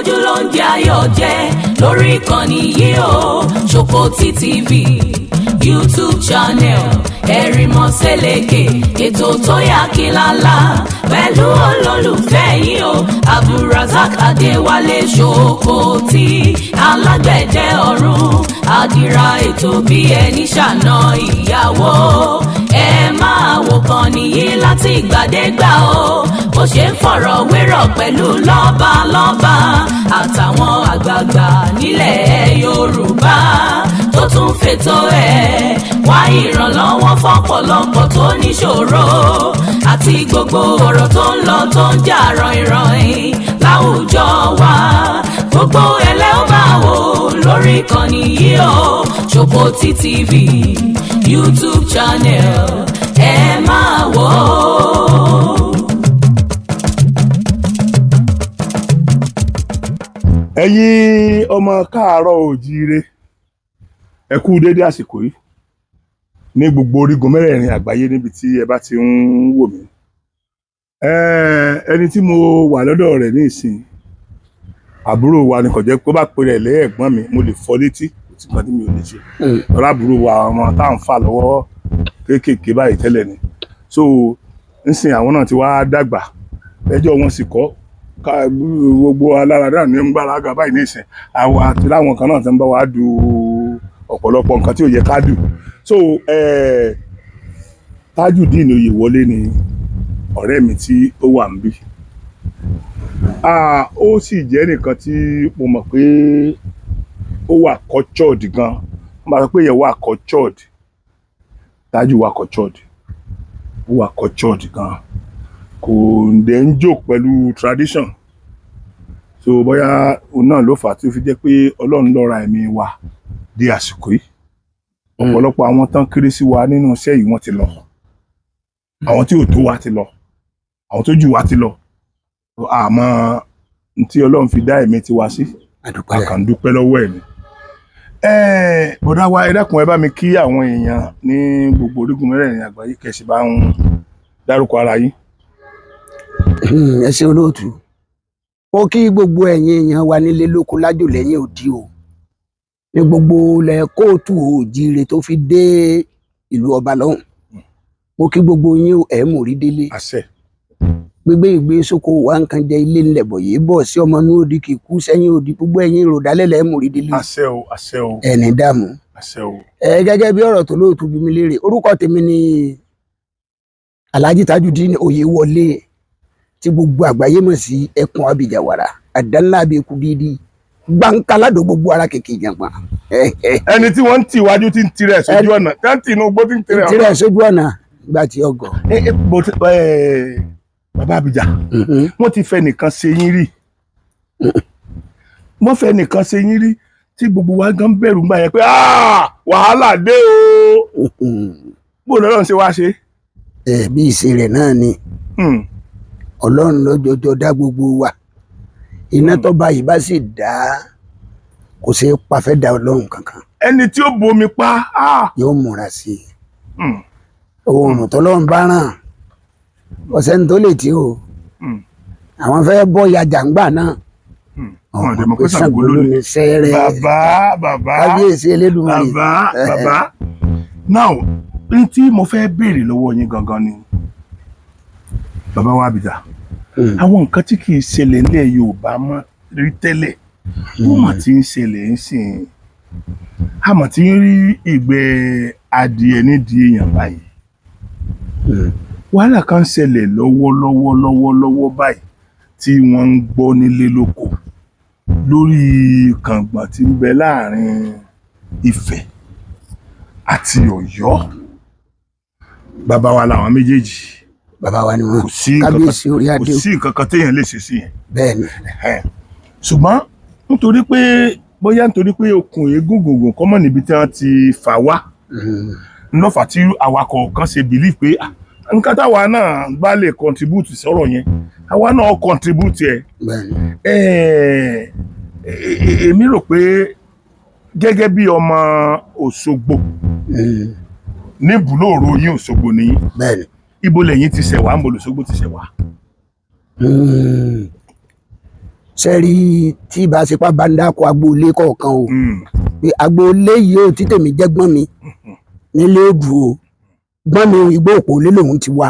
Iwájú ló ń jẹ́ ayọ̀ jẹ́ lórí ìkànnì yìí o. Ṣòkòtì TV YouTube channel, Ẹ̀rìmọ̀sẹ̀lẹ̀kẹ̀, ètò tó yà kí lálá pẹ̀lú olólùfẹ́ yìí o, Abdulrasaq Adéwálé Ṣòkòtì, alágbẹ̀dẹ ọ̀run, àdìrà ètò bí ẹni ṣàna ìyàwó. Ẹ máa wò kàn nìyí láti ìgbàdégbà o, bó ṣe ń fọ̀rọ̀ wérọ̀ pẹ̀lú lọ́balọ́ba àtàwọn àgbààgbà nílẹ̀ Yorùbá, tó tún fètò ẹ̀ wá ìrànlọ́wọ́ fọ́pọ̀lọpọ̀ tó níṣòro, àti gbogbo ọ̀rọ̀ tó ń lọ tó ń jà ràìnràìn láwùjọ wa. Gbogbo ẹlẹ́ ó máa wò lórí ìkànnì yìí o, Ṣòkòtì TV YouTube channel, ẹ máa wò ó. Ẹ̀yin ọmọ káàárọ̀ òjíire, ẹ kú dédé àsìkò yìí ní gbogbo orígun mẹ́rẹ̀ẹ̀rin àgbáyé níbi tí ẹ bá ti ń wò mí. Ẹni tí mo wà lọ́dọ̀ rẹ̀ ní ìsìn, àbúrò wa ni. Kò jẹ́ pé ó bá pe rẹ̀ lẹ́ẹ̀gbọ́n mi, mo lè fọ́ létí, kò sí nǹkan tí mi ò lè ṣe. Ọ̀rọ̀ àbúrò wa, ọmọ tá à ń fà lọ́wọ́ kéékèèké báyìí tẹ́lẹ̀ ni. So ńsìn àwọn náà ti wá dàgbà, ẹjọ́ wọn sì kọ́ ká gbogbo alára náà ní ń gbára ga báyìí nísìn. Àwọn àti láwọn kan náà ti ń bá wa du ọ̀pọ̀lọpọ̀ nǹkan tí ò yẹ ká dù. So Tajudeen Oyèwọlé ni ọ̀rẹ́ mi tí ó wà níbí. Ah, ó sì jẹ́ nìkan tí mo mọ̀ pé ó wà cultured gan. Wọ́n máa sọ pé èèyàn wà cultured, Tájù wà cultured, ó wà cultured gan, kò dẹ̀ ń jò pẹ̀lú tradition. So bóyá òun náà ló fà á tí ó fi jẹ́ pé Ọlọ́run lọ́ra ẹ̀mí wa di àsìkò yìí. Ọ̀pọ̀lọpọ̀ àwọn tán kéré sí wa nínú iṣẹ́ yìí, wọ́n ti lọ, àwọn tí ò tó wa ti lọ, àwọn tó jù wa ti lọ. Àmọ́ n tí Ọlọ́run fi dá ẹ̀mí tiwa sí, àdúpẹ́. A kàn dúpẹ́ lọ́wọ́ ẹ̀ ni. Bọ̀dá wa, ẹ dákun, ẹ bá mi kí àwọn èèyàn ní gbogbo orígun mẹ́rẹ̀ẹ̀rin àgbáyé, kẹ̀sì bá ń dárúkọ ara yín. Ẹ ṣé olóòtú. Mo kí gbogbo ẹ̀yin èèyàn wa nílé lóko lájò lẹ́yìn òdì o, ní gbogbo ilẹ̀ kóòtù òjíire tó fi dé ìlú ọba lọ́hùn. Mo kí gbogbo yín o, ẹ̀ mò rí délé. Àṣẹ. Gbégbé ìgbé sóko wa nǹkan jẹ ilé ńlẹ̀ bọ̀ yìí bọ̀ sí ọmọ inú òdì kì í kú sẹ́yìn òdì. Gbogbo ẹ̀yin ìròdálẹ̀ lẹ̀ mò rí délé. Àṣẹ o, àṣẹ o. Ẹ̀ní dààmú. Àṣẹ o. Ẹ gẹ́gẹ́ bí ọ̀rọ̀ tó lóòtú bí mi léèrè, orúkọ tèmi ni Alhaji Tajudeen Oyèwọlé, tí gbogbo àgbáyé mọ̀ sí Ẹkùn Abìjàwàrà, àdánlá abẹ́kú dídí gbàǹkáládò, gbogbo ara kìkì ìjàngbọ̀n. Ẹni tí wọ́n ń tì iwájú tí ń tirẹ̀ sójú ọ̀nà, tí wọ́n ń tì inú igbó tí ń tirẹ̀. Tirẹ̀ sójú ọ̀nà gba ti ọgọ̀. Ẹ ẹ but bàbá Abìjà, wọ́n ti fẹ́ nìkan ṣe yín rí, wọ́n fẹ́ nìkan ṣe yín rí tí gbogbo wa gan bẹ̀rù gbà yẹn pé, "Ah, wàhálà dé o." Bó lọ́lọ́run ṣe wá ṣe? Ẹ bí ìṣe rẹ̀ náà ni. Ọlọ́run lọ́jọ́jọ́ dá gbogbo wa. Iná tó bá yìí bá sì dá, kò ṣeé pafẹ́ da Ọlọ́run kankan. Ẹni tí ó bomi pa ah. Yóò múra sí i. Oòrùn tọ́lọ́run bá ràn, ọ̀sẹ̀ ní tó lè tí o. Àwọn fẹ́ bọ́ ya jàǹgbà náà. Wọn àdè mọ̀ pé Ṣàngó ló ní ní sẹ́rẹ̀. Bàbá, bàbá. Kábíyèsí Elédùmarè. Bàbá, bàbá, now n tí mo fẹ́ béèrè lọ́wọ́ yín gangan ni, bàbá wa Abìjà, àwọn nǹkan tí kì í ṣẹlẹ̀ nílẹ̀ Yorùbá mọ́ rí tẹ́lẹ̀, ó mà ti ń ṣẹlẹ̀ ń sìn. A mà ti ń rí ìgbẹ́ adìẹ nídìí èèyàn báyìí. Wàhálà kan ṣẹlẹ̀ lọ́wọ́lọ́wọ́ lọ́wọ́lọ́wọ́ báyìí tí wọ́n ń gbọ́ nílé lóko lórí kàngbọ̀n tí ń bẹ láàrin Ifẹ̀ àti Ọ̀yọ́. Bàbá wa làwọn méjèèjì. Bàbá wa ni wọn. Kò sí nǹkan kan Kábíyèsí orí kò adé. sí nǹkan kan téèyàn lè ṣe sí yẹn. Bẹ́ẹ̀ ni. Ẹ̀hẹ́n. Ṣùgbọ́n nítorí pé bóyá nítorí pé okùn eégún gùngùn kọ́mọ̀ níbi tí wọ́n ti fà wá lọ́fà tí awakọ̀ kan ṣe believe pé, ah, nǹkan táwa náà bá lè contribute sọ̀rọ̀ yẹn, àwa náà contribute ẹ̀. Bẹ́ẹ̀ ni. Èmi rò pé gẹ́gẹ́ bí ọmọ Òṣogbo, ní bùlóòrò yín, Òṣogbo nìyí. Bẹ́ẹ̀ ni. Ibo lẹ́yìn ti ṣẹ̀ wá, ń bo lÒṣogbo ti ṣẹ̀ wá? Sẹ́rí tí ìbáṣepá bá ń dáko agboolé kọ̀ọ̀kan o, pé agboolé yìí ò tí tèmi jẹ́ gbọ́n mi nílé òdù o, gbọ́n mi igbó òpó lé lòun ti wá.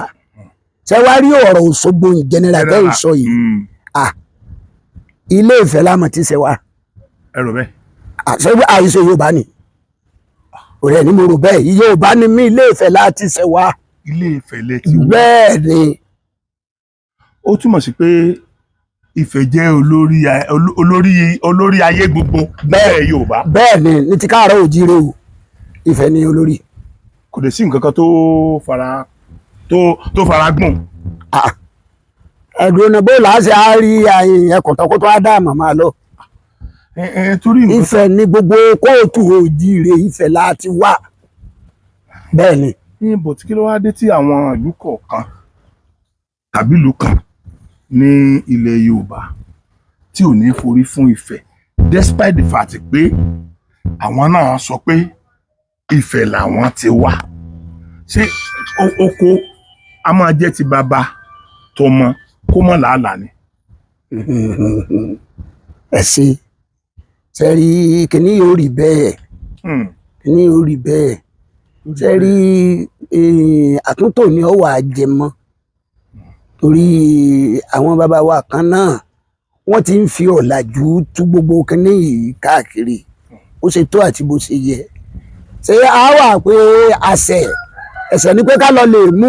Ṣé wàá rí ọ̀rọ̀ Òṣogbo in general tẹ́ ń sọ yìí? Ilé Ifẹ̀ lámọ̀ tí ṣe wá. Ẹ rò bẹ́ẹ̀. Ṣé àìsè Yorùbá ni ọ̀rẹ́ ni mo rò bẹ́ẹ̀. Yorùbá ni mí, Ilé Ifẹ̀ láti ṣe wá. Ilé Ifẹ̀ lẹ ti wá. Bẹ́ẹ̀ ni. Ó túmọ̀ sí pé Ifẹ̀ jẹ́ olórí ayé gbogbo bẹ́ẹ̀ Yorùbá. Bẹ́ẹ̀ ni, ní ti káàárọ̀ òjíire o, Ifẹ̀ ni olórí. Kò dẹ̀ sí nǹkan kan tó fara tó fara gbọ̀n. Ẹ̀dùn ọ̀nà bó làá ṣe á rí ẹkùn tọkọtọ á dá màmá lọ. Torí nǹkan. Ifẹ̀ ni gbogbo kóòtù òjíire, Ifẹ̀ láti wá, bẹ́ẹ̀ ni. Ní bò tí kí ló wá dé tí àwọn ìlú kọ̀ọ̀kan tàbí ìlú kan ní ilẹ̀ Yorùbá tí ò ní forí fún Ifẹ̀, despite the fact pé àwọn náà sọ pé Ifẹ̀ làwọn ti wá? Ṣé oko a máa jẹ́ ti bàbá tọmọ kó mọ̀ làálàá ni? Ẹ ṣe sẹ́rí kìíní yóò rí bẹ́ẹ̀. Kìíní yóò rí bẹ́ẹ̀. Sẹ́rí àtúntò ni ó wà jẹmọ́, torí àwọn bàbá wa kan náà wọ́n ti ń fi ọ̀làjú tú gbogbo kìíní yìí káàkiri bó ṣe tó àti bó ṣe yẹ. Ṣé a wà pé àṣẹ ẹ̀ṣẹ̀ ni pé ká lọ lè mú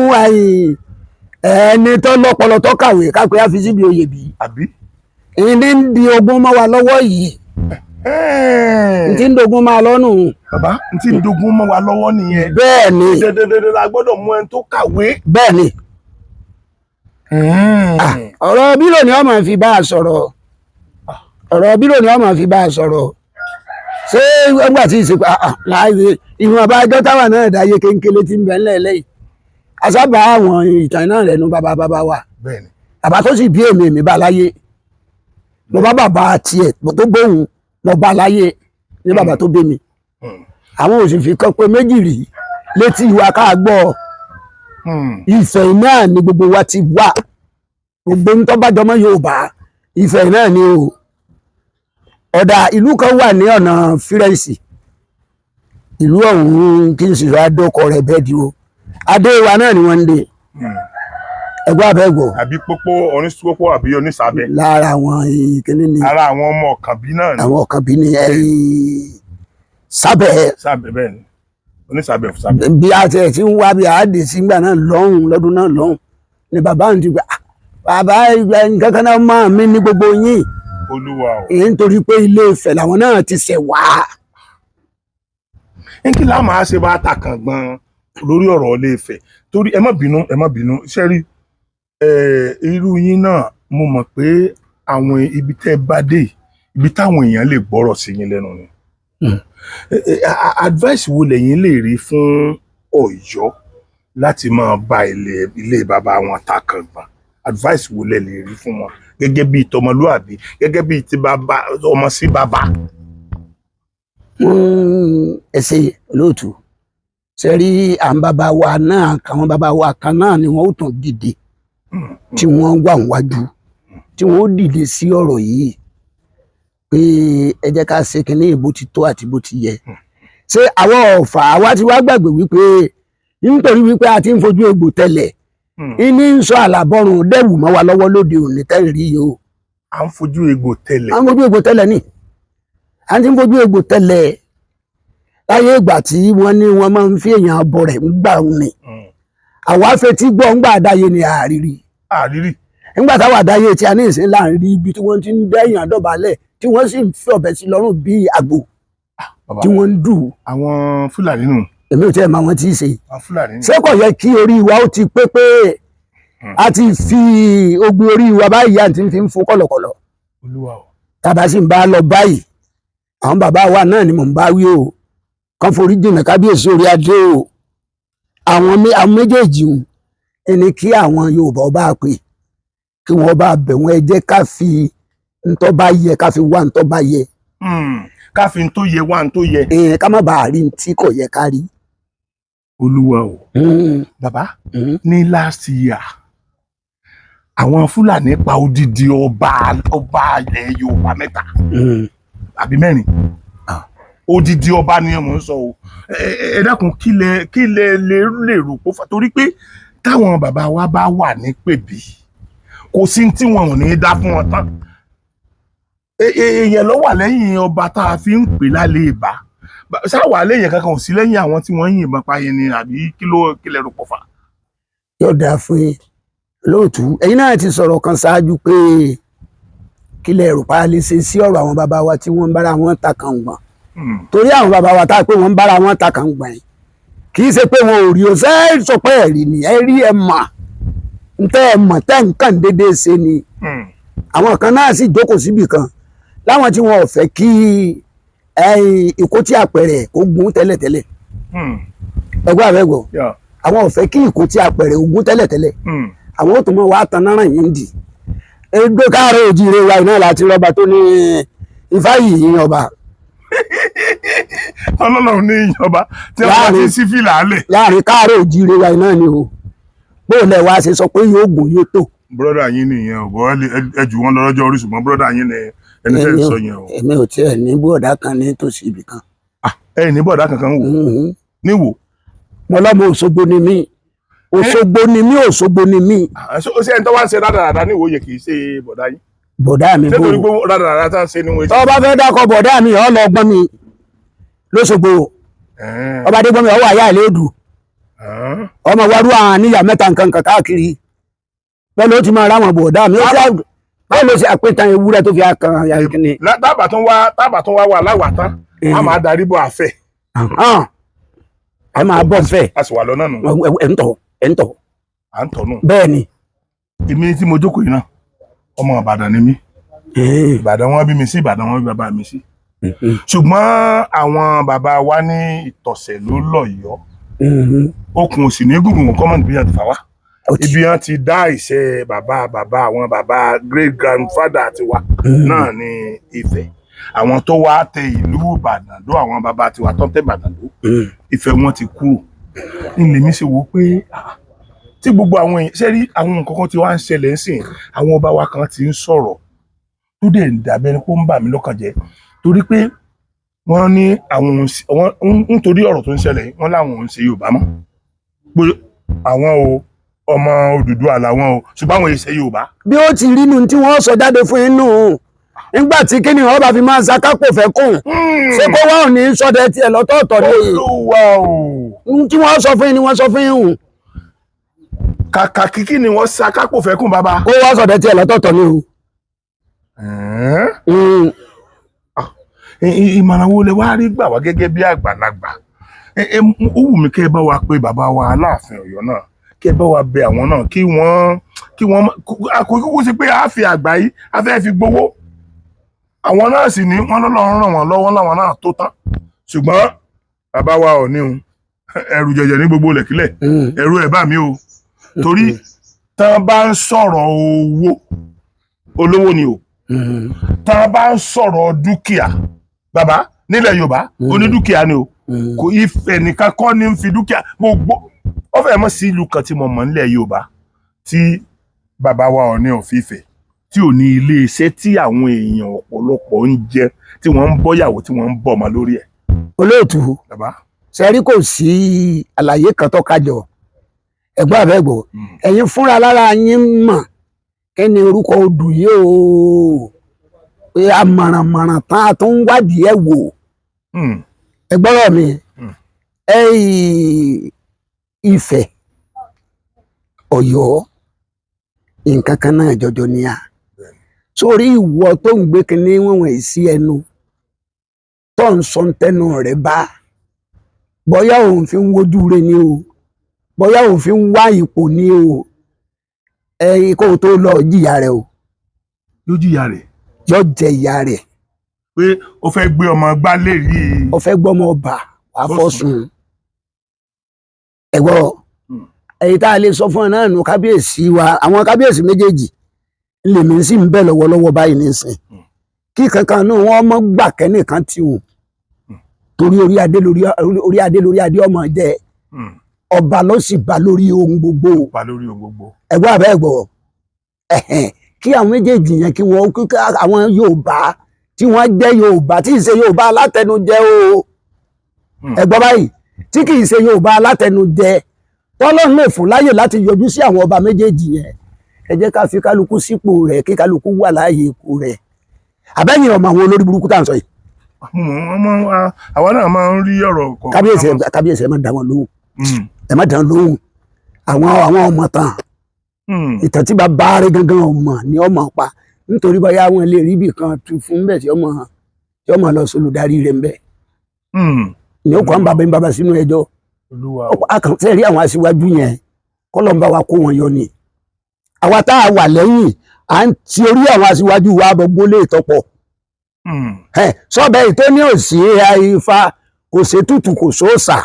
ẹni tó lọ́pọlọ tó kàwé ká pé á fi síbi oyè bí? Àbí? Ìní ń di ogún mọ́ wa lọ́wọ́ yìí, n ti ń dogun máa lọ́nù. Bàbá, n tí ń dogun mọ́ wa lọ́wọ́ nìyẹn. Bẹ́ẹ̀ ni. Dandandandan la gbọ́dọ̀ mú ẹni tó kàwé. Bẹ́ẹ̀ ni. Ọ̀rọ̀ bírò ni wọ́n máa fi bá a sọ̀rọ̀, ọ̀rọ̀ bírò ni wọ́n máa fi bá a sọ̀rọ̀. Ṣé nígbà tí ìsìnkú láàyè ìwọ̀n àbájọ́ táwa náà dáyé kéńkéré tí ń bẹ ńlẹ̀ lẹ́yìn àsábà àwọn ìtàn náà lẹ́nu bàbá bàbá wa. Bẹ́ẹ̀ni. Bàbá tó sì bí èmi, èmi bá láyé, mo bá bàbá tiẹ̀ tó bóun, mo bá láyé ní bàbá tó bí mi. Àwọn ò sì fi kọ́ pé méjì rí létí wa ká gbọ́. Ifẹ̀ náà ni gbogbo wa ti wà, gbogbo ń tó bá jọmọ́ Yorùbá, Ifẹ̀ náà ni o. Ọ̀dà ìlú kan wà ní ọ̀nà Fírẹ́ǹsì, ìlú ọ̀hún kí n sì rà dókọ̀ rẹ̀ bẹ́ẹ̀ di o, adé wa náà ni wọ́n ń dé ẹgbẹ́ abẹ́gbọ̀. Àbí pópó onísopó àbí onísàbẹ̀? Lára àwọn ìkíní ni. Ara àwọn ọmọ ọ̀kànbí náà ni. Àwọn ọ̀kan bí ní sábẹ́. Sábẹ̀, bẹ́ẹ̀ ni, onísàbẹ̀ sábẹ̀. Bí a ti ẹ̀ ti ń wá bí a dé sígbà náà lọ́hùn lọ́dún náà lọ́hùn ni bàbá ń ti gbà, "Ah, bàbá nǹkan kan náà máa mi ní gbogbo yín." Olúwa o. Èyí nítorí pé Ilé Ifẹ̀ làwọn náà ti ṣẹ̀ wá. N kí láà máa ṣe bá ta kàn gbọ́n lórí ọ̀rọ̀ Ilé Ifẹ̀? Torí ẹ má bínú, ẹ má bínú, ṣe rí irú yín náà, mo mọ̀ pé àwọn ibi tẹ́ ẹ bá dé yìí, ibi táwọn èèyàn lè gbọ́rọ̀ sí yín lẹ́nu ni. Advice wo lẹ̀yin lè rí fún Ọ̀yọ́ láti máa bá ilé bàbá wọn ta kàngbọ̀n? Advice wo lẹ lè rí fún wọn gẹ́gẹ́ bíi tọmọlúàbí, gẹ́gẹ́ bíi ti bàbá, ọmọ sí bàbá? Ẹ ṣe olóòtú. Ṣe rí àwọn bàbá wa náà, àwọn bàbá wa kan náà ni wọ́n ó tún dìde tí wọ́n wà níwájú, tí wọ́n ó dìde sí ọ̀rọ̀ yìí pé ẹ jẹ́ ká ṣe kínní bó ti tó àti bó ti yẹ. Ṣé àwọn ọ̀fà àwa ti wá gbàgbé wípé nítorí wípé a ti ń fojú egbò tẹ́lẹ̀ ìní ń sọ àlàbọ̀rùn dẹ́wù mọ́ wa lọ́wọ́ lóde òní tẹ́lẹ̀ rí yìí o. À ń fojú egbò tẹ́lẹ̀. À ń fojú egbò tẹ́lẹ̀ ni, à ń ti ń fojú egbò tẹ́lẹ̀ láyé ìgbà tí wọ́n ní wọ́n máa ń fi èèyàn bọ̀ rẹ̀ ń gbà ní. Àwa fetí gbọ́ ńgbà àdáyé ni àrírí. Àrírí. Nígbà táwa àdáyé tí a ní ìsín láàrin ibi tí wọ́n ti ń dẹ́yìn àdọ̀bálẹ̀, tí wọ́n sì ń fi ọ̀bẹ sí lọ́rùn bíi àgbò Bàbá, tí wọ́n ń dù. Àwọn Fúlàní nù. Èmi ò tiẹ̀ mọ àwọn tí ì ṣe. Àwọn Fúlàní nù. Ṣé kò yẹ kí orí wa ó ti pé pé a ti fi ogun orí wa báyìí àti fi ń fún kọ̀lọ̀kọ̀lọ̀? Olúwa o. Tàbá sì ń bá lọ báyìí, àwọn bàbá wa náà ni mò ń bá wí o, kàn forí jìnnà kábíyèsí orí adé o. Àwọn méjèèjì ń ẹni kí àwọn Yorùbá ọba pè kí wọ́n bá bẹ̀ wọ́n, ẹ jẹ́ ká fi ntọ́ bá yẹ, ká fi wá ntọ́ bá yẹ. Ká fi n tó yẹ wá n tó yẹ. Ká má bàa rí ntí kò yẹ ká rí. Olúwa o. Bàbá, ní last year Àwọn Fúlàní pa odidi ọba ilẹ̀ Yorùbá mẹ́ta àbí mẹ́rin. Odidi ọba ni mò ń sọ o. Ẹ dákun, kí lẹ lè rò pó fà? Torí pé táwọn bàbá wa bá wà ní pèbí, kò sí tí wọn ò ní í dá fún wọn tán. Èèyàn ló wà lẹ́yìn ọba tá a fi ń pè lálẹ́ ìbá sáwà lẹ́yìn kankan ò sí lẹ́yìn àwọn tí wọ́n ń yìnbọn pa yẹn ni, àbí kí ló kí lẹ rò pó fà? Yóò dáa fún yín, lóòtú. Ẹ̀yin náà ti sọ̀rọ̀ kan ṣáájú pé kí lẹ rò pa lè ṣe sí ọ̀rọ̀ àwọn bàbá wa tí wọ́n ń bára wọn ta kàngbọ̀n. Torí àwọn bàbá wa tá a pé wọ́n ń bára wọn ta kàngbọ̀n yìí, kì í ṣe pé wọn ò rí o. Ṣe é sọ pé ẹ̀rí ni ẹ rí? Ẹ mà ń tẹ́ ẹ mọ̀ tẹ́ nǹkan déédéé ṣe ni. Àwọn kan náà sì jókòó síbì kan láwọn tí wọn ò fẹ́ kí ìkótí àpẹẹrẹ kó gún tẹ́lẹ̀tẹ́lẹ̀. Ẹgbẹ́ àbẹ́gbọ̀. Àwọn ò fẹ́ kí ìkótí àpẹẹrẹ ogún tẹ́lẹ̀tẹ́lẹ̀. Àwọn ò tún mọ wàá tan náírà yìí ń dì ẹgbẹ́ káàárọ̀ òjìire wa iná láti rọba tó ní ifá yìí ọba. Ọlọ́run ní ìjọba tí wọ́n bá ti sí fìlà alẹ̀. Láàrin káàárọ̀ òjìire wa iná ni o. Bó lẹ wá ṣe sọ pé yóò gùn yóò tó? Brother yín nìyẹn o. Bọ́ ẹ jù wọ́n lọ lọ́jọ́ orí, ṣùgbọ́n brother yín ni ẹni tẹ́ ń sọ yẹn o. Èmi ò tiẹ̀ ní bọ́ọ̀dá kan ní tòsí ibì kan. Ẹ ní bọ̀dá kankan wò níwò? Mo lọ́mọ Òṣogbo ni mí, Òṣogbo ni mí, Òṣogbo ni mí. Ó ṣe ẹni tó wá ń ṣe rádaràda níwò yẹ kì í ṣe bọ̀dá yín? Bọ̀dá mi ṣé bò torí pé rádaràda tá ń ṣe ni wọ́n tọ́ bá fẹ́ dákọ̀ bọ̀dá mi, ọ lọ gbọ́n mi lóṣogbo. Ọba dé gbọ́n mi, ọwọ́ àyà ìlédù ọmọ wàrú àwọn àníyà mẹ́ta nǹkan kan káàkiri. Bẹ́ẹ̀ ló ti máa ráwọn bọ̀dá mi. Ó ṣe bẹ́ẹ̀ ló ṣe àpẹtàn ewúrẹ́ tó fi akàn àyàkíní. Tábà tún wá wà láwà tán, a máa darí bọ̀ àfẹ́. A máa bọ̀ fẹ́. A sì wà lọ́nà nù. Ẹ̀ ń tọ̀, ẹ̀ ń tọ̀. À ń tọ̀ nù. Bẹ́ẹ̀ ni. Èmi tí mo jókòó yìí náà, ọmọ Ìbàdàn ni mí. Ìbàdàn wọn bí mi sí, Ìbàdàn wọn bí bàbá mi sí, ṣùgbọ́n àwọn bàbá wa ní ìtọ̀sẹ̀ ló lọ́yọ̀ọ́, okùn òsì ní gùngùn kọ́mọ̀nì bí wọ́n ti fà wá. Ibi wọn ti dá ìṣe bàbá bàbá àwọn bàbá, great grandfather tiwa náà ní Ifẹ̀. Àwọn tó wá tẹ ìlú Ìbàdàn dó, àwọn bàbá tiwa tó ń tẹ Ìbàdàn dó, Ifẹ̀ wọn ti kúrò. Nílé mi ṣe wò pé tí gbogbo àwọn èèyàn ṣe rí àwọn nǹkan kan tí wàá ń ṣẹlẹ̀ ń sìn, àwọn ọba wa kan ti ń sọ̀rọ̀ tó dẹ̀ ń dàbẹ́ ni kó ń bà mí lọ́kàn jẹ́, torí pé wọ́n ní àwọn nítorí ọ̀rọ̀ tó ń ṣẹlẹ̀, wọ́n láwọn ò ń ṣe Yorùbá mọ́, pé àwọn o ọmọ Odùduwà làwọn o, ṣùgbọ́n àwọn èsè Yorùbá. Bí ó ti rí nu tí wọ́n sọ jáde fún inú nígbà tí kíni wọ́n bá fi máa ṣakápò fẹ́ kùn, ṣé kó wá ò ní sọdẹ tiẹ̀ lọ́tọ̀ọ̀tọ̀ ni? Olúwa o! Ohun tí wọ́n sọ fún yín ni wọ́n sọ fún yín hùn. Kàkà kíkí ni wọ́n ṣakápò fẹ́ kùn, bàbá. Kó wá sọdẹ tiẹ̀ lọ́tọ̀ọ̀tọ̀ ni o. Ìmọ̀ràn wo lẹ wá rí gbà wá gẹ́gẹ́ bí àgbàlagbà? Ó wù mí kẹ́ ẹ bá wa pé bàbá wa Aláàfin Ọ̀yọ́ náà, kẹ́ ẹ bá wa bẹ àwọn náà kí wọ́n àkókò sí pé a fi àgbà yìí a fẹ́ fi gbowó. Àwọn náà sì ní wọ́n lọ́lọ́run ràn wọ́n lọ́wọ́ láwọn náà tó tán, ṣùgbọ́n bàbá wa ò ní o ẹrù jẹjẹ ní gbogbo lẹ̀kílẹ̀. Ẹ̀rù ẹ̀ bá mi o, torí tán bá ń sọ̀rọ̀ owó, olówó ni o. Tán bá ń sọ̀rọ̀ dúkìá, bàbá nílẹ̀ Yorùbá, onídúkìá ni o. Kò Ifẹ̀ nìkan kọ́ ni ń fi dúkìá gbogbo. Ó fẹ́ mọ̀ sí ìlú kan tí mo mọ̀ nílẹ̀ Yorùbá tí bàbá wa Ọọ̀ni of Ifẹ̀ tí ò ní ilé iṣẹ́ tí àwọn èèyàn ọ̀pọ̀lọpọ̀ ń jẹ, tí wọ́n ń bọ́yàwó, tí wọ́n ń bọ̀ ọmọ lórí ẹ̀. Olóòtú. Bàbá. Sẹ́rí, kò sí àlàyé kan tó kájọ ẹ̀gbọ́n àbẹ́gbọ́. Ẹ̀yin fúnra lára yín mọ̀ kí ni orúkọ odù yìí o, pé amọ̀rànmọ̀ràn tán a tún ń wádìí ẹ̀ wò. Ẹgbọ́rọ̀ mi. Ẹ̀yìn Ifẹ̀, Ọ̀yọ́, nǹkan kan náà jọjọ ni a sórí. Ìwọ tó ń gbé kinní wọ̀nwọ̀n sí ẹnu tó ń sọ tẹnu rẹ̀, bá bóyá òun fi ń wojú rẹ̀ ni o, bóyá òun fi ń wá ipò ni o, ẹ̀yin kó o tó lọ jìyà rẹ̀ o. Yóò jìyà rẹ̀. Yóò jẹ ìyà rẹ̀. Pé ó fẹ́ gbé ọmọ gbá lérí. Ó fẹ́ gbọ́mọ ọba wàá fọ́sùn ẹ̀gbọ́. Èyí tá a lè sọ fún ẹ náà nù, kábíyèsí wa, àwọn kábíyèsí méjèèjì lèmi sì ń bẹ̀ lọ́wọ́lọ́wọ́ báyìí nísìn, kí kankan náà wọ́n mọ́ gbà kẹ́nìkan ti wù, torí orí adé lórí orí adé lórí adé ọmọ jẹ. Ọba ló sì bá lórí ohun gbogbo. Pa lórí ohun gbogbo. Ẹ̀gbọ́n àbẹ́ ẹ̀gbọ́. Ẹ̀hẹ̀n, kí àwọn méjèèjì yẹn, kí wọ́n kí àwọn Yorùbá tí wọ́n jẹ́ Yorùbá tí ì ṣe Yorùbá alátẹnujẹ o. Ẹ gbọ́ báyìí, tí kì í ṣe Yorùbá alátẹnujẹ, tọ́lọ́run lè fún láyè láti yọjú sí àwọn ọba méjèèjì yẹn. Ẹ jẹ́ ká fi kálukú sípò rẹ̀, kí kálukú wà láàyè ipò rẹ̀. Àbẹ́yìn ọmọ àwọn olórí burúkú tá à ń sọ yìí. Àwa náà máa ń rí ọ̀rọ̀ kọ̀ọ̀kan. Kábíyèsí, kábíyèsí, ẹ má dá wọn lóhùn. Ẹ má dá wọn lóhùn. Àwọn ọmọ tán, ìtàn tí bàbá rẹ̀ gangan ọmọ ni ọmọ pa, nítorí bóyá wọn lè rí ibì kan tu fún bẹ́ẹ̀ tí ọmọ lọ sólùdarí rẹ̀ ń bẹ̀ ní ó kọ́ ń bàbá ń bàbá sínú ẹjọ́. Olúwa o. Akànṣe rí àwọn aṣíwájú yẹn, kọ́lọ́ ń bá wa kó wọn yọ ni. Àwa tá a wà lẹ́yìn, à ń ti orí àwọn aṣíwájú wa bọ gbólé ìtọ́pọ̀. Sọ́bẹ̀ yìí tó ní òsì ifá, kò sí tútù, kò sóòsà,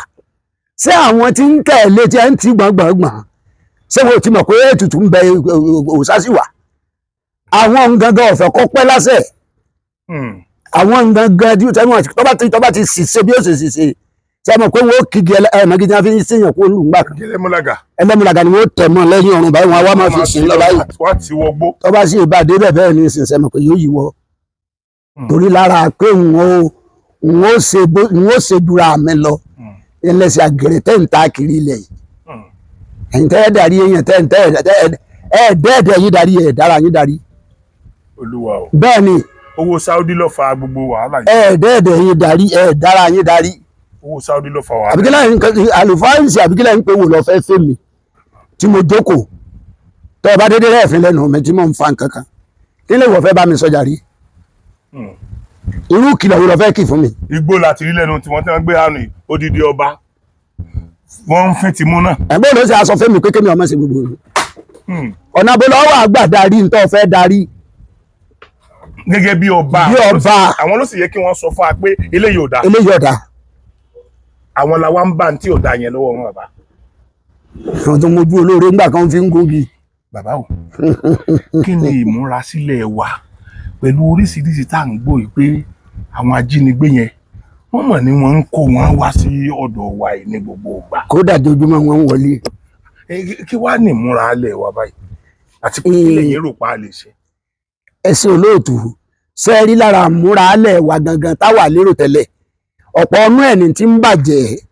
ṣé àwọn tí ń tẹ̀lé tí ẹ ń ti gbọ̀ngbọ̀ngbọ̀n, ṣé wọn ò ti mọ̀ pé ètùtù ń bẹ, òòṣà sì wà? Àwọn gangan ọ̀fẹ́ kọ́ pẹ́ lásẹ̀. Àwọn gangan tí tọ́ba ti ṣìṣe bí ó ṣe ṣìṣe, ṣé ẹ mọ̀ pé wọ́n ó kígi ẹ̀mọ́gí tí wọ́n fi ń ṣèyàn kó lù ńgbà kan? Ẹlẹ́múlàgà. Ẹlẹ́múlàgà ni wọ́n tẹ̀ mọ́ lẹ́yìn ọ̀run báyìí, wọn á wá máa fi sìn lọ báyìí. Wọ́n ti wọgbó. Tọ́ba sì ìbàdí bẹ́ẹ̀ bẹ́ẹ̀ ní ìsìn, ṣe mọ̀ pé yóò yíwọ́? Torí lára pé n ó ṣe dura mi lọ, ẹlẹ́sìn àgẹ̀rẹ̀ tẹ́ ń ta kiri ilẹ̀ yìí. Ẹ̀yin tẹ́ ẹ darí èèyàn, tẹ́ ń tẹ́ ẹ dẹ́ẹ̀dẹ́ yín darí, ẹ̀ dára yín darí. Olúwa o. Bẹ́ẹ̀ ni. Owó Saudi ló fa gbogbo wàhálà yìí. Ẹ dẹ́ẹ̀dẹ́ yín darí, ẹ̀ dára yín darí. Owó Saudi ló fa wàhálà. Àbíkílẹ̀ nǹkan àlùfáàǹsì, àbíkílẹ̀ ń pè wò lọ fẹ́ fẹ́ mi tí mo jókòó, tọ́ ọ bá dédé rẹ̀ fi lẹ́nu mi tí mo ń fa nǹkan kan, kí lè wọ́ fẹ́ bá mi sọjà rí? Irú ìkìlọ̀ wo lọ fẹ́ kì fún mi? Igbó láti rí lẹ́nu tí wọ́n ti wọ́n gbé àánú yìí, odidi ọba wọ́n ń fín tìmú náà. Ẹ̀gbọ́n ló ṣe aṣọ fẹ́mi pé kémi ọmọ ṣe gbogbo rẹ̀. Ọ̀nà bó lọ́wọ́ àgbà darí ntọ́ fẹ́ darí? Gẹ́gẹ́ bí ọba. Bí ọba. Àwọn ló sì yẹ kí wọ́n sọ fún wa pé eléyìí ò dáa. Eléyìí ọ̀dà. Àwọn làwa ń bá tí ò dáa yẹn lọ́wọ́ wọn, bàbá. Àwọn tó mójú olóore ńgbà kan fi ń gúngi. Bàbá o, kí ni ìmúrasílẹ̀ wa pẹ̀lú oríṣiríṣi tá à ń gbọ́ yìí pé àwọn ajínigbé yẹn, wọ́n mọ̀ ní wọ́n ń kó wọn wá sí ọ̀dọ̀ wa yìí ní gbogbo ìgbà? Kódà dojúmọ́ wọn ń wọlé. Kí wàá ní ìmúralẹ̀ wa báyìí, àti pé kí lẹ̀yin rò pa á lè ṣe? Ẹsẹ̀ olóòtú, sẹ́ẹ̀rí lára àmúralẹ̀ wa gangan táwa lérò tẹ́lẹ̀, ọ̀pọ̀ ọ̀nù ẹ̀ ní ti ń bàjẹ́.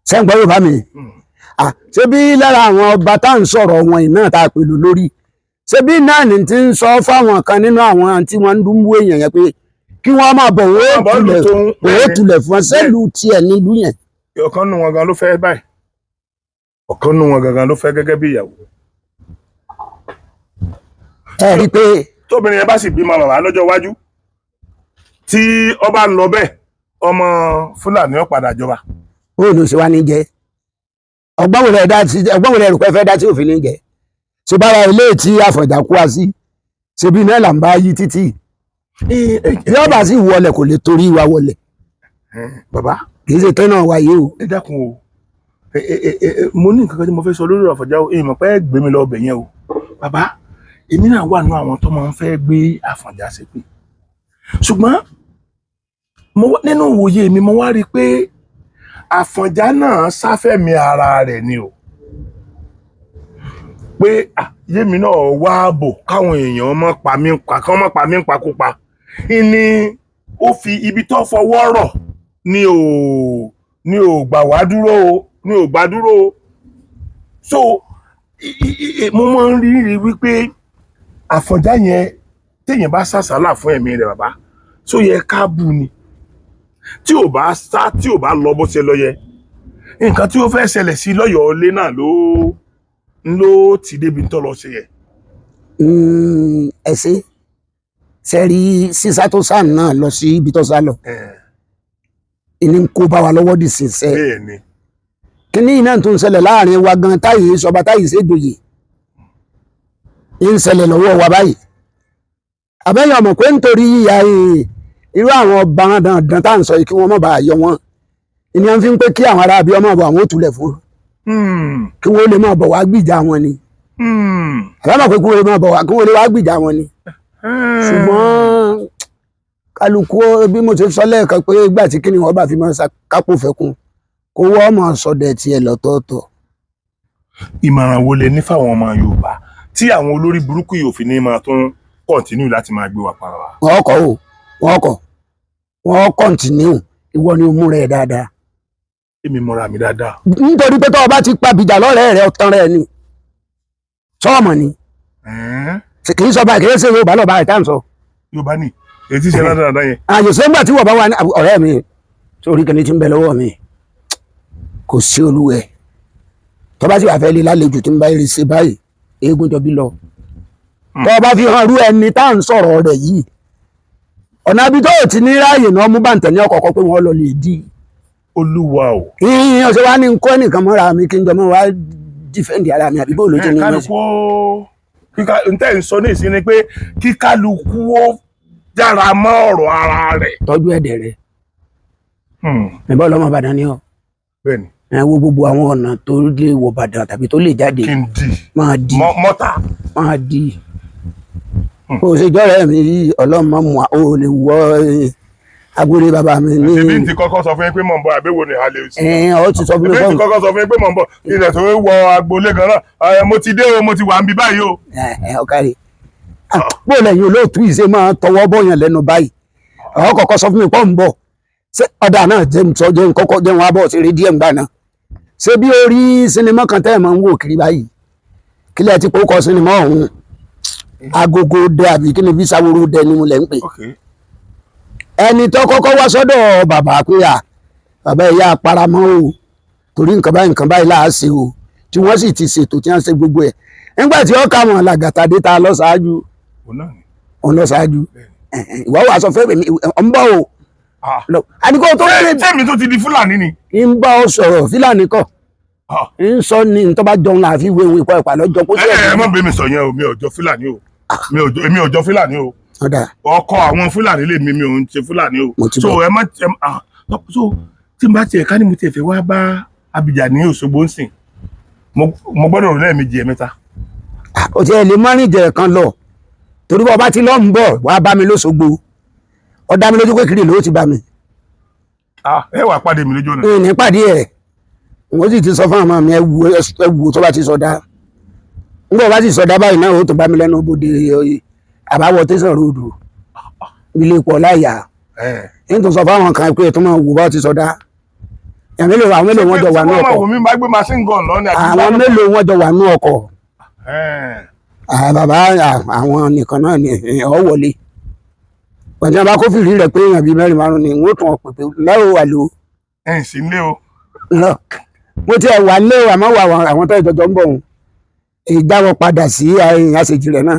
Sẹ́ǹgbọ́n Yorùbá mi? Ṣé bí lára àwọn ọba tá à ń sọ̀rọ̀ wọn yìí náà tá a pèlú lórí, ṣé bí náà ní ti ń sọ fáwọn kan nínú àwọn tí wọ́n ń dúnbú èèyàn yẹn pé kí wọ́n máa bọ̀, wọ́n Bọ́ lù ó tóun. tilẹ̀, wọ́n ó tilẹ̀ fún ọ sẹ́lù tiẹ̀ nílùú yẹn. Ọ̀kan nù wọn gan ló fẹ́ báyìí, ọ̀kan nù wọn gangan ló fẹ́ gẹ́gẹ́ bí ìyàwó. Ẹ rí i pé Tóbìnrin yẹn bá sì bímọ, bàbá, lọ́jọ́ iwájú tí ọba ń lọ bẹ́ẹ̀, ọmọ Fúlàní ó padà jọba. Ó ló ṣe wá ní jẹ. Ọgbọ́n wo lẹ dá sí? Ọgbọ́n wo lẹ rò pé fẹ́ dá tí òfin ní jẹ? Ṣe bára ilé tí Àfọ̀njá kú wa sí, ṣebí náà là ń bá yí títì? Bí ọba sì wọlé, kò lè torí wa wọlé. Bàbá. Kì í ṣe tẹ́nà wa yìí o. Ẹ dákun o, ẹ ẹ ẹ ẹ mo ní nǹkan kan tí mo fẹ́ sọ lórí Àfọ̀njá o. Èèmọ̀ pé ẹ gbé mi lọ ọbẹ̀ yẹn o. Bàbá, èmi náà wà nínú àwọn tó máa ń fẹ́ gbé Àfọ̀njá ṣépè, ṣùgbọ́n nínú ìwòye mi, mo wá rí i pé Àfọ̀njá náà sáfẹ́mi ara rẹ̀ ni o, pé yémi náà wá ààbò káwọn èèyàn mọ́ pa mí pa, kán mọ́ pa mí pakúpa, ní ó fi ibi tó fọwọ́ rọ̀ ní ò gbà wá dúró o, ní ò gbà dúró o. So mo máa ń rí rí wípé Àfọ̀njá yẹn, téèyàn bá sàsálà fún ẹ̀mí rẹ̀, bàbá, tó yẹ ká bù ni. Tí ò bá sá, tí ò bá lọ bó ṣe lọ yẹ, nǹkan tí ó fẹ́ ṣẹlẹ̀ sí lọ́yọ̀ọ́ ilé náà ló ti débi tó lọ ṣe yẹ. Ẹ ṣe ṣe rí sísá tó sá náà lọ sí ibi tó sá lọ, ìní ń kó bá wa lọ́wọ́ dì sí sẹ́. Bẹ́ẹ̀ ni. Kíní iná tó ń ṣẹlẹ̀ láàrin wa gan, táyì sọba, táyì ṣèjòyè, ń ṣẹlẹ̀ lọ́wọ́ wa báyìí. Àbẹ́yẹ ọmọ pé nítorí yíya irú àwọn ọba dandan tá à ń sọ yìí, kí wọ́n má bàa yọ wọ́n, ìní à ń fi ń pé kí àwọn ará abí ọmọ bọ̀, àwọn ò tulẹ̀ fún kí wọ́n lè máa bọ̀ wá gbìjà wọn ni. Àbẹ́mọ̀ pé kí wọ́n lè máa bọ̀ wá, kí wọ́n lè wá gbìjà wọn ni. Ṣùgbọ́n kálukú, bí mo ṣe sọ lẹ́ẹ̀kan pé ìgbà tí kíni wọ́n bá fi máa kápò fẹ́kun, kó wọ́n máa sọdẹ̀ tiẹ̀ lọ́tọ̀ọ̀tọ̀. Ìmọ̀ràn wo lẹ ní fáwọn ọmọ Yorùbá Tí àwọn olórí burúkú yìí ò fi ní máa tún continue láti máa gbé wa para wa. Wọ́n kọ́ o, wọ́n kọ́, wọ́n continue. Ìwọ ni o múra ẹ̀ dáadáa. Èmi mọra mi dáadáa. Nítorí pé tọ́ ọ bá ti pa bìjà lọ́rẹ̀ẹ́ rẹ, ọ̀tán rẹ ni sọ́ọ̀mọ̀ ni. Ẹ̀ẹ́n, Kì í sọ báyìí, kì í ṣe Yorùbá lọ́ba ẹ̀ tá à ń sọ. Yorùbá ni èyí tí ṣe dáadáa yẹn. Àyè sẹ́gbà tí wọ́n bá wà ní ọ̀rẹ́ mi sórí kìíní tí ń bẹ lọ́wọ́ mi, kò sí olúwẹ̀ tó bá sì wà fẹ́ lé lálejò tí ń bá eré ṣe báyìí, eégún jọ bí lọ. Tó bá fi hàn rú ẹni tá à ń sọ̀rọ̀ rẹ̀ yìí, ọ̀nà ibi tó ti ní ráàyè náà mú bàǹtẹ̀ ní ọ̀kọ̀ọ̀kan pé wọ́n lọ lè dí. Olúwa o. Ìyìn ọ̀sẹ̀ wa ní nkọ́ nìkan mọ́ra mi kí n jọ mọ́ wá dífẹ́ǹdì ara mi àbí bóòlù tí ní mọ́ sí. Kálukú ó kíká n tẹ́ ń sọ ní ìsín ni pé kí kálukú ó dára mọ́ ọ̀rọ̀ ara rẹ̀. Tọ́jú ẹ̀dẹ̀ rẹ̀ ìbọn ọlọ́mọ Ìbàdàn ni ọ. Bẹ́ẹ̀ni. Ẹ wo gbogbo àwọn ọ̀nà tó lè wọ Ìbàdàn tàbí tó lè jáde. Kí n di Máa di mọ́ta. Máa di bó o ṣe jọ́rẹ̀ mi yìí, ọlọ́mọ mu o lè wọ agboolé bàbá mi ní. Ṣebí n ti kọ́kọ́ sọ fún yín pé mò ń bọ̀, àbẹ̀wò ni àlè òsì. Ẹ ọ ti sọ fún mi Ṣebí n ti fọ́ọ̀mù. kọ́kọ́ sọ fún yín pé mò ń bọ̀, ilẹ̀ tó wọ agboolé gan náà, mo ti dé o, mo ti wà ń bí báyìí o. Ẹ ẹ ọ̀kárí, bó lẹ́yìn olóòtú yìí ṣe máa tọwọ́ bọ̀yàn lẹ́nu báyìí? Ọ kọ́kọ́ sọ fún mi pọ́ ń bọ̀. Ṣé ọ̀dà náà jẹ́ ń sọ jẹ́ ń kọ́kọ́ jẹ́ ń wá bọ̀ sí rí díẹ̀ ń gbà náà? Ṣé bí orí sinimá kan tẹ́ ẹ̀ máa ń wò kiri báyìí, kílẹ̀ ti kó kọ sinimá ọ̀hún, agogo dẹ àbí kí ni bí Saworo dẹ ni mo lẹ̀ ń pè? Ẹni tó kọ́kọ́ wá sọ́dọ̀ bàbá pé à bàbá ẹ̀yà paramọ́ o, torí nǹkan báyìí nǹkan báyìí láà ṣe o, tí wọ́n sì ti ṣètò tí wọ́n ṣe gbogbo ẹ̀, nígbà tí ó kà wọ́n làgàtà dé ta lọ ṣáájú. Òun náà ni. Òun lọ ṣáájú. Ìwọ wàá sọ fún mi ọ̀ ń bọ̀ o. Àdìgbò tó rẹ̀. Tẹ́mi tó ti di Fúlàní ni. Ń bá ọ sọ̀rọ̀ Fúlàní kọ̀. Ń sọ ní ntọ́ bá jọun láàfin ìwé ìwé ìkọ́ ìpàlọ́ jọ kó Ẹ ẹ má bẹ mi sọ yẹn o, mi ò jọ Fúlàní o, èmi ò jọ Fúlàní o. Ọ̀dà. Ọkọ àwọn Fúlàní lè mi ò ń ṣe Fúlàní o. Mo ti So bọ̀. ẹ má ẹ so tí n bá tiẹ̀ ká ní mo tiẹ̀ fẹ́ wá bá Abidjan ní Òṣogbo ń sìn, mo gbọ́dọ̀ rò lẹ́ẹ̀mejì ẹ̀mẹ́ta. O ti ẹ̀ lè mọ́rin jẹ̀ kan lọ, torí bọ́ ọba ti lọ́ ń bọ̀ wá bá mi lóṣogbo, ó dá mi lójú pé kiri ló ti bá mi. Ẹ wà pàdé mi lójú ọ̀nà. Ní nípàdé ẹ̀, wọ́n sì ti sọ fún àwọn mi, ẹ wù ẹ wù tó bá ti sọdá, nígbà bá ti sọdá báyìí náà, ó tó bá mi lẹ́nu bodè àbáwọ̀ tẹ̀sán ròdù ilé pọ̀ láyà. Ní tó sọ fáwọn kan pé tó máa wù bá ti sọdá, àwọn mélòó, àwọn mélòó wọn jọ wà ní Wọ́n máa ọkọ̀? wò mí bá gbé machine gun lọ ní àbí Àwọn mélòó wọn jọ wà ní ọkọ̀? Bàbá àwọn nìkan náà ni ọ wọlé pẹ̀lú àbá kófìrí rẹ̀ pé èèyàn bíi mẹ́rin márùn ni wọ́n tún ọ pèpè lẹ́rù wà ló. Ẹ̀ ń sí nílé o. Lọ mo ti ẹ̀ wà lé o, àmọ́ wà àwọn tó ìjọjọ ń bọ̀ wọn ìgbà wọn padà sí àṣejì rẹ̀ náà,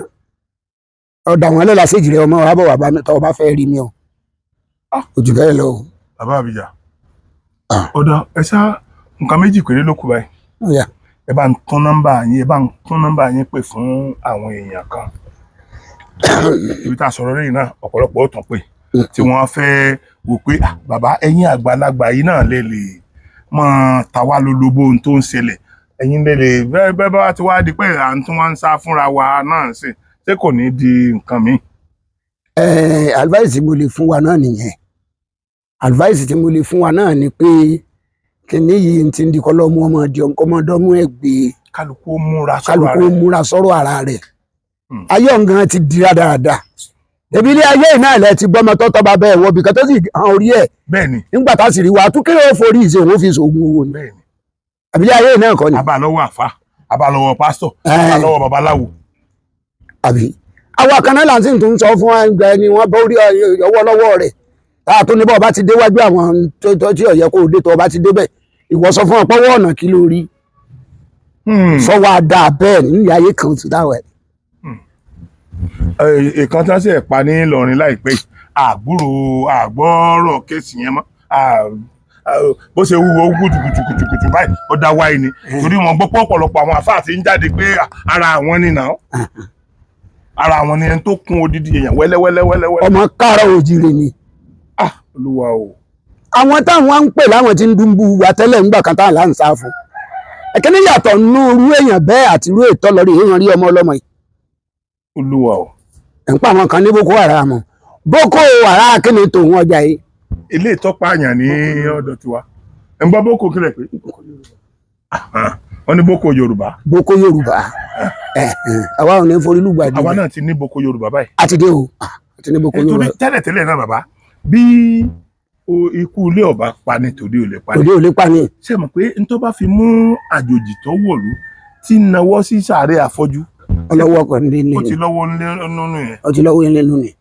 ọ̀dà wọn lọ́la àṣejì rẹ̀, ọmọ wa bọ̀ wà bá mi tọ́ ọ bá fẹ́ rí mi o. Ojú bẹ́ẹ̀ lọ o. Bàbá Abidjan. Ọ̀dà, ẹ ṣá nǹkan méjì péré ló kù báyìí. Ó yá. Ẹ bá ń tún nọ́mbà yín, ẹ bá ń tún nọ́mbà yín pè fún àwọn èèyàn kan. Ibi tá a sọ̀rọ̀ lẹ́yìn náà, ọ̀pọ̀lọpọ̀ ó tàn pé tí wọ́n fẹ́ wò pé, "Ah, bàbá, ẹ̀yin àgbàlagbà yìí náà lè lè máa ta wá lólobó ohun tó ń ṣẹlẹ̀, ẹ̀yin lè lè bẹ́ẹ̀ bẹ́ẹ̀ bá ti wá di pé à ń tún wá ń sá fúnra wa náà sí, ṣé kò ní di nǹkan míì?" Advice tí mo lè fún wa náà nìyẹn. Advice tí mo lè fún wa náà ni pé kíní yìí ti ń di kọlọ́mú ọmọ di ọmọdọ́mú ẹ̀ gbé. Kálukú ó múra sọ́rọ̀ Kálukú rẹ̀. múra sọ́rọ̀ ara rẹ̀. Ayé ọ̀ngàn ti di rádaràda, ebi ilé ayé náà lẹ ti gbọ́mọ tọ́tọ́ bá bẹ́ẹ̀ wọ bìkan tó sì hàn orí ẹ̀. Bẹ́ẹ̀ni. Nígbà tá a sì rí wa tún kéré ó forí ìṣe òun fi ṣoògùn owó ni. Bẹ́ẹ̀ni. Àbí ilé ayé náà kọ́ ni? Abá lọ́wọ́ àfa, abá lọ́wọ́ pásítọ̀, abá lọ́wọ́ babaláwo. Àbí àwa kan náà là ń sì tún sọ fún ẹgbẹ́ ni wọ́n bá orí ọwọ́ lọ́wọ́ rẹ̀ tá a tún ní bọ́ ọba ti déwájú àwọn tó tí ó yẹ kó o dé, tó ọba ti débẹ̀, ìwọ sọ fún ọpọ́wọ́ ọ̀nà kí ló rí. Sọ wá dáa bẹ́ẹ̀ nílẹ̀ ayé kan tó dáwọ̀ ẹ̀. Ìkan tí wọ́n sì pa ní Ìlọrin láìpẹ́ yìí, àgbúrò àgbọ́rọ̀ case yẹn mọ́. Bó ṣe wúwo kùtùkùtùkùtù báyìí, ó dá wáyé ni, torí wọn gbọ́ pé ọ̀pọ̀lọpọ̀ àwọn àfáà ti ń jáde pé ara àwọn ni nà ara àwọn ni ẹni tó kún odidi èèyàn wẹ́lẹ́wẹ́lẹ́wẹ́lẹ́. Ọmọ káàárọ̀ òjìrè ni. Ah, Olúwa o. Àwọn táwọn ń pè láwọn tí ń dúnbù wa tẹ́lẹ̀ ńgbà kan táwọn là ń sá fún, ẹ̀kíní yàtọ̀ nínú irú èèyàn bẹ́ẹ̀ àti irú ètò lórí èèyàn rí ọmọ ọlọ́mọ yìí. Olúwa o. Ẹ̀ ń pa àwọn kan ní Boko Haram, Boko Haram kí ni tòun ọjà yìí? Ilé ìtọ́pá àyàn ní ọ̀dọ̀ tiwa ẹ̀ ń gbọ́ boko kílẹ̀ pé Wọ́n ní Boko Yorùbá. Boko Yorùbá. Àwa ò ní forí lùgbàdì. Àwa náà ti ní Boko Yorùbá báyìí. Àti dé o. Ah, àti ní Boko Nítorí Yorùbá. tẹ́lẹ̀tẹ́lẹ̀ náà bàbá, bí ikú ilé ọba pa ni tòde ò lè pa ni. Òde ò lè pa ni. Ṣé mọ̀ pé n tó bá fi mú àjòjì tó wọ̀lú tí ń nawọ́ sí sàárè àfọ́jú, Ọlọ́wọ́ kan ní ní ó ti lọ́wọ́ nínú yẹn. Ó ti lọ́wọ́ nínú ni.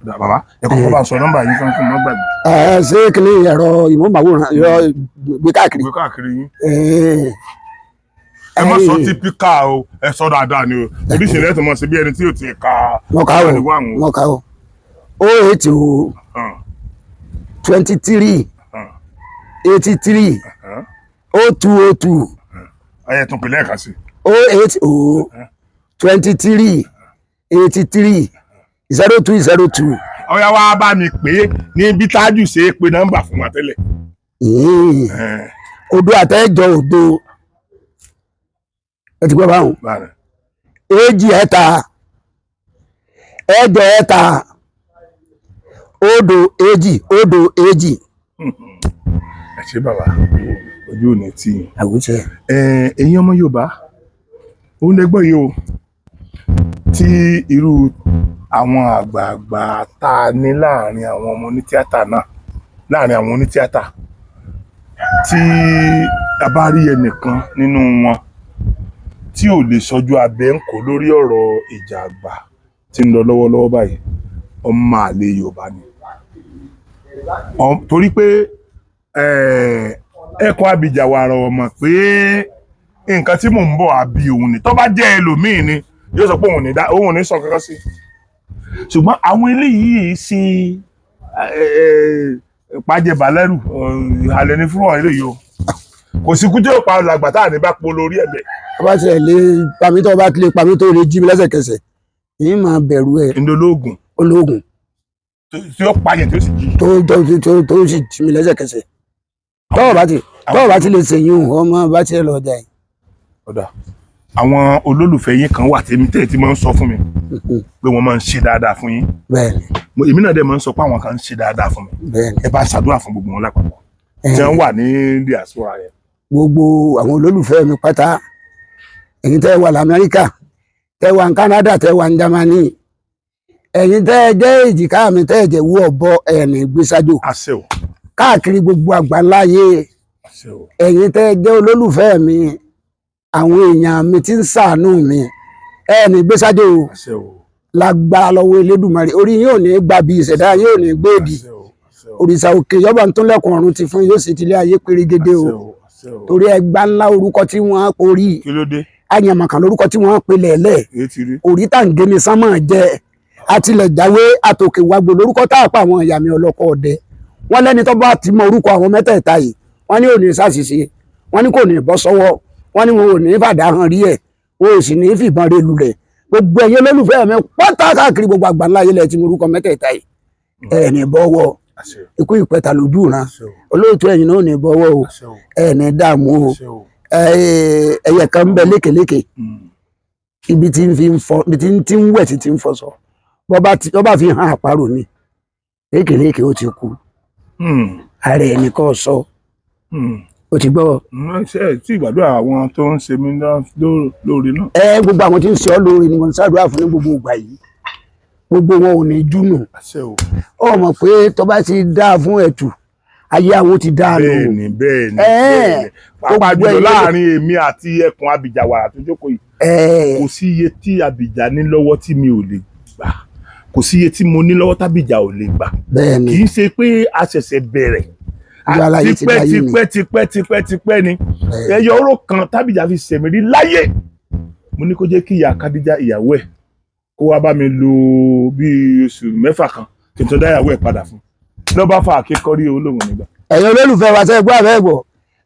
Bàbá, ẹ kọ́kọ́ bá ń sọ nọ́mbà yín kan fún mi gbàgbé. Ẹ ṣé kí ni ẹ̀rọ ìmọ̀ọ́màwòrán ẹ̀rọ gbé káàkiri. Gbé káàkiri yín. Ẹ Ẹ má sọ tí píkà o, ẹ sọ dáadáa ni o. Oríṣiríṣi ẹ̀ tó mọ̀ sí bí ẹni tí ò ti ka. Wọ́n kà ó. Ìwé àwọn. Wọ́n kà ó, 080 23 83 0202. Ẹ tún pè lẹ́ẹ̀kan sí. 080 23 83 0202. Ọ̀yá, wa bá mi pè é ní bí Tájù ṣe é pe nọ́mbà fún wa tẹ́lẹ̀. Odo àtẹ́jọ òdo, ẹ ti gbọ́ báwọn. Báyìí. 2 3 6 3 0 2 0 2. Ẹ ṣé bàbá, ojú ò ní tì yín. Àwùjẹ. Ẹ̀yin ọmọ Yorùbá, òun lè gbọ́ yìí o, tí irú àwọn àgbààgbà tá a ní láàrin àwọn ọmọ onítíátà náà, láàrin àwọn onítíátà, tí a bá rí ẹnìkan nínú wọn tí ò lè sọjú abẹ ń kó lórí ọ̀rọ̀ ìjà àgbà tí ń lọ lọ́wọ́lọ́wọ́ báyìí, ọmọ àlè Yorùbá ni. Torí pé ẹkùn abìjàwàrà ọmọ pé nǹkan tí mò ń bọ̀ àbí òun ni. Tó bá jẹ́ ẹlòmíì ni yóò sọ pé òun ní dá, òun ò ní sọ kankan sí, ṣùgbọ́n àwọn eléyìí ṣe pàjẹbàlẹ́rù àlẹ́ ní fún àwọn eléyìí o. Kò sí kú tí yóò pa làgbà tá à ní bá po lórí ẹ̀bẹ̀. Tó bá tiẹ̀ lè pamí, tó bá lè pamí, tó lè jí mi lẹ́sẹ̀kẹsẹ̀, yìí máa bẹ̀rù ẹ̀. Ndolóògùn. Ológun. Tí ó pààyàn tí ó sì jí. Tó sì jí mi lẹ́sẹ̀kẹsẹ̀. Tọ́wọ́ bá ti lè ṣèyún, ọmọ bá tiẹ̀ lọ jà yìí. Ọ̀dà, àwọn olólùfẹ́ yín kan wà tèmi tẹ́ẹ̀ tí máa ń sọ fún mi pé wọ́n máa ń ṣe dáadáa fún yín. Bẹ́ẹ̀ni. Èmi náà dẹ̀ máa ń sọ pé àwọn kan ń ṣe dáadáa fún mi. Bẹ́ẹ̀ni. Ẹ bá ṣàdúrà fún gbogbo wọn lápapọ̀ tí wọ́n wà ní diaspora yẹn. Gbogbo àwọn olólùfẹ́ mi pátá, ẹ̀yin tẹ́ wà lamẹ́ríkà, tẹ́ wà ní Canada, tẹ́ wà ní Germany, ẹ̀yin tẹ́ ẹ jẹ́ èjìká mi, tẹ́ ẹ jẹ́ wú ọ̀bọ ẹ̀ẹ́nì gbèsàjò Àṣẹ o. káàkiri gbogbo àgbáláyé. Àṣẹ o. Ẹ̀yin tẹ́ ẹ jẹ́ olólùfẹ́ mi, àwọn èèyàn mi tí ń ṣàánú mi, ẹ̀ẹ́nì gbèsàjò. Àṣẹ o. Lágbára lọ́wọ́ Elédùmarè, orí yín ò ní gbàbí, ìṣẹ̀dá yín ò ní gbèdì. Àṣẹ o. Àṣẹ o. Òrìṣà òkè yọba tó lẹ́kùn ọ̀run ti fún yóò sì tilé ayé pérégedé o. Àṣẹ o. Àṣẹ o. Torí ẹgbà ńlá orúkọ tí wọ́n porí. Kí ló dé? Àyànmọ̀kàn lórúkọ tí wọ́n pe lẹ̀lẹ̀. Èyí ti rí. Orí tàǹgé sánmọ̀ jẹ́ àtìlẹ̀jáwé àtòkè wàgbò lórúkọ tá a pa àwọn ìyá mi ọlọ́kọ ọdẹ. Wọ́n lẹ́ni tó bá ti mọ orúkọ àwọn mẹ́tẹ̀ẹ̀ta yìí, wọ́n ní ò ní ṣàṣìṣe, wọ́n ní kò ní bọ́ sọ́wọ́, wọ́n ní wọn ò ní fàdá hàn rí ẹ̀, wọn ò sì ní fìbọn rẹ̀ lulẹ̀. Gbogbo ẹ̀yin olólùfẹ́ mi pátá káàkiri gbogbo àgbáńlá ayé lẹ ti mọ orúkọ mẹ́tẹ̀ẹ̀ta yìí, ẹ̀ ní bọ́wọ́. Àṣẹ o. Ikú ìpẹta lójú ìran. Àṣẹ o. Olóòtú, ẹ̀yin náà ò ní bọ́wọ́ o. Àṣẹ o. Ẹ̀ ní dààmú o. Àṣẹ o. Ẹyẹ kan ń bẹ lékeléke, ibi tí ń fi ń fọ, ibi tí ń tí ń wẹ̀, tí ń fọṣọ, bọ́ bá fi hàn àparò ni lékeléke, ó ti kú. Ara ẹni kò sọ. Ó ti gbọ́. Ṣe ẹ tí ìgbàdúrà àwọn tó ń ṣe mí lóore náà. Ẹ gbogbo àwọn tí ń ṣe ọ́ lóore ni mo ń ṣàdúrà fún ní gbogbo ìgbà yìí, gbogbo wọn ò ní júnù. Àṣẹ o. Ó mọ̀ pé tó bá ti dáa fún ẹ̀tù ayé, àwọn ti dáa nù. Bẹ́ẹ̀ni, bẹ́ẹ̀ni, bẹ́ẹ̀ni, pàápàá Gbogbo jùlọ ẹ̀yin láàrin èmi àti ẹkùn abìjàwàrà tó jókòó yìí, kò sí iye tí àbìjà ní lọ́wọ́ tí mi ò lè gbà, kò sí iye tí mo ní lọ́wọ́ tábìjà ò lè gbà. Bẹ́ẹ̀ni. Kì í ṣe pé a ṣẹ̀ṣẹ̀ bẹ̀rẹ̀. Ojú aláyé ti Tipẹ́ dáyé ni. tipẹ́ tipẹ́ tipẹ́ tipẹ́ ni. Ẹyọ oró kan tábìjà fi ṣẹ̀mí rí láyé, mo ní kó jẹ́ kí ìyá Kádíjà ìyàwó ẹ̀ kó wá bá mi lò bíi oṣù 6 kan kí n tó dá ìyàwó ẹ̀ padà fún un, ló bá fa àkékọ́rí olóhùn nígbà. Ẹ̀yin olólùfẹ́ wa, ṣe gbọ́ àbẹ́ gbọ́,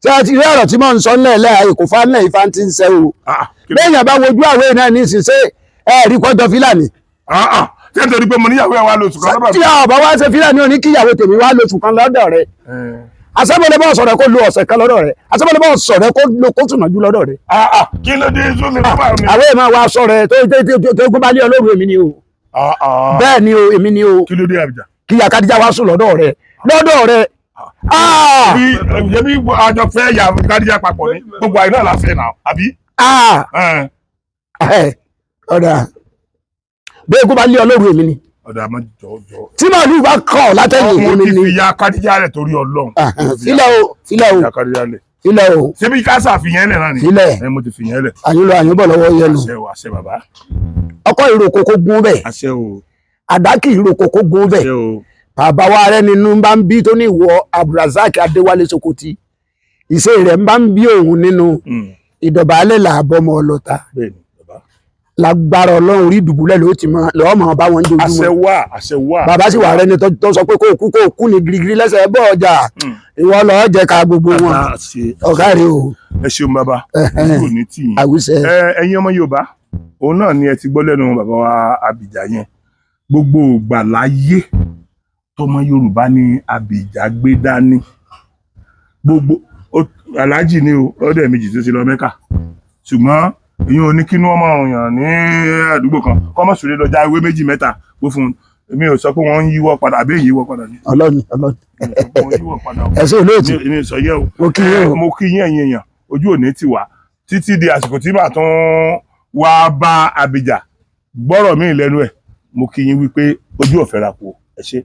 ṣé ẹ ti rí ọ̀rọ̀ tí mò ń sọ ńlẹ̀ lẹ́ẹ̀ kò fa ńlẹ̀ ifá ti ń ṣẹ́ o. Bẹ́ẹ̀ yẹn bá wojú àwẹ̀ náà ní ìsìn, ṣé ẹ rí kọjọ fílàní? Ṣé nítorí pé mo níyàwó ẹ̀ wá lóṣù kan lọ́dọ̀ Tí ọba wá ṣe fílàní, ò ní kíyàwó tèmi wá lóṣù kan lọ́dọ̀ rẹ̀. Asẹ́bọ̀lẹ̀ bọ́ sọ̀rọ̀ kó lo ọ̀sẹ̀ kan lọ́dọ̀ rẹ̀, asẹ́bọ̀lẹ̀ bọ́ sọ̀rọ̀ kó lo kó tùnà jù lọ́dọ̀ rẹ̀. Kí ló dé tó lè fún mi? Àwọn èèyàn wa sọ rẹ̀ tó gbé balẹ̀ ọlọ́run, èmi ni o. Bẹ́ẹ̀ ni o, èmi ni o. Kí ló dé, Àbíjà? Kí Akadija wá sùn lọ́dọ̀ rẹ̀ lọ́dọ̀ rẹ̀. Ah! Bí ẹbí àjọ fẹ́ ya Kádíjà papọ̀ ni, gbogbo àyè náà la fẹ́ nà, àbí? Ah! Ẹ̀, Ẹ̀, ọ̀dà bẹ́ẹ̀ kó bá lé ọlọ́run èmi ni ọ̀dà àmọ́ jọ jọ. tí màálù bá kọ̀ ọ́ látẹ̀yìn Mo èmi ti ni. fi ya Kádíjà rẹ̀ torí Ọlọ́run. Ah, sílẹ̀ o, sílẹ̀ o, Ya Kádíjà lẹ̀. sílẹ̀ o. Ṣebí ká ṣàfihàn lẹ̀ náà ni? Sílẹ̀. Ẹ, mo ti fìyẹn lẹ̀. Àyùn lọ àyùn bọ̀ lọ́wọ́ yẹnu. Àṣẹ o, àṣẹ bàbá. Ọkọ ìròkò kó gún bẹ́ẹ̀. Àṣẹ o. Àdá kì í roko kó gún bẹ́ẹ̀. Àṣẹ o. Bàbá wa rẹ nínú bá ń bí tó ní ìwọ Abdulrasaq Adéwálé Sokoti, ìṣe rẹ̀ ń bá ń bí òun nínú ìdọ̀bálẹ̀ làbọ̀mọ̀ ọlọ́ta. Bẹ́ẹ̀ ni bàbá. Lágbára Ọlọ́run, orí ìdùbúlẹ̀ ló ti mọ lọ́ọ́ mọ̀ bá wọn Àṣẹ dojúmọ́. wà, àṣẹ wà. Bàbá sì wà rẹ ni tó sọ pé kó kú, kó kú ní girigiri lẹ́sẹ̀ bọ́ ọjà, ìwọ lọ́ọ́ jẹ́ ká gbogbo wọn. Bàbá ṣe. Ọ̀gá rẹ o. Ẹ ṣeun bàbá. Ẹ̀hẹ́n. Kò ní tì yín. Àwùsẹ. Ẹ, ẹ̀yin ọmọ Yorùbá, òun náà ni ẹ ti gbọ́ lẹ́nu bàbá wa Abìjà yẹn. Gbogbo ìgbà láyé tọmọ Yorùbá ni Abìjà gbé dání. Gbogbo Aláàjì ni o, ọdẹ méjì tó ti lọ Mẹ́kà, ṣùgbọ́n ìyẹn ò ní kínú ọmọ ọ̀yàn ní àdúgbò kan kọ́mọ̀sùlẹ̀ lọ já ewé méjì mẹ́ta gbó fún un. Èmi ò sọ pé wọ́n ń yíwọ́ padà àbí èyí yíwọ́ padà ní. Ọlọ́ni, Ọlọ́ni. Èmi ò sọ pé wọ́n yíwọ́ padà o. Ẹ ṣé olóòtú. Èmi ò sọ yẹ o. Mo kí yín o. Mo kí yín, ẹ̀yin èèyàn, ojú òní ti wà títí di àsìkò tí màá tún wá bá Abìjà gbọ́rọ̀ míì lẹ́nu ẹ̀. Mo kí yín wípé ojú ọ̀fẹ́ ra kú. Ẹ ṣé.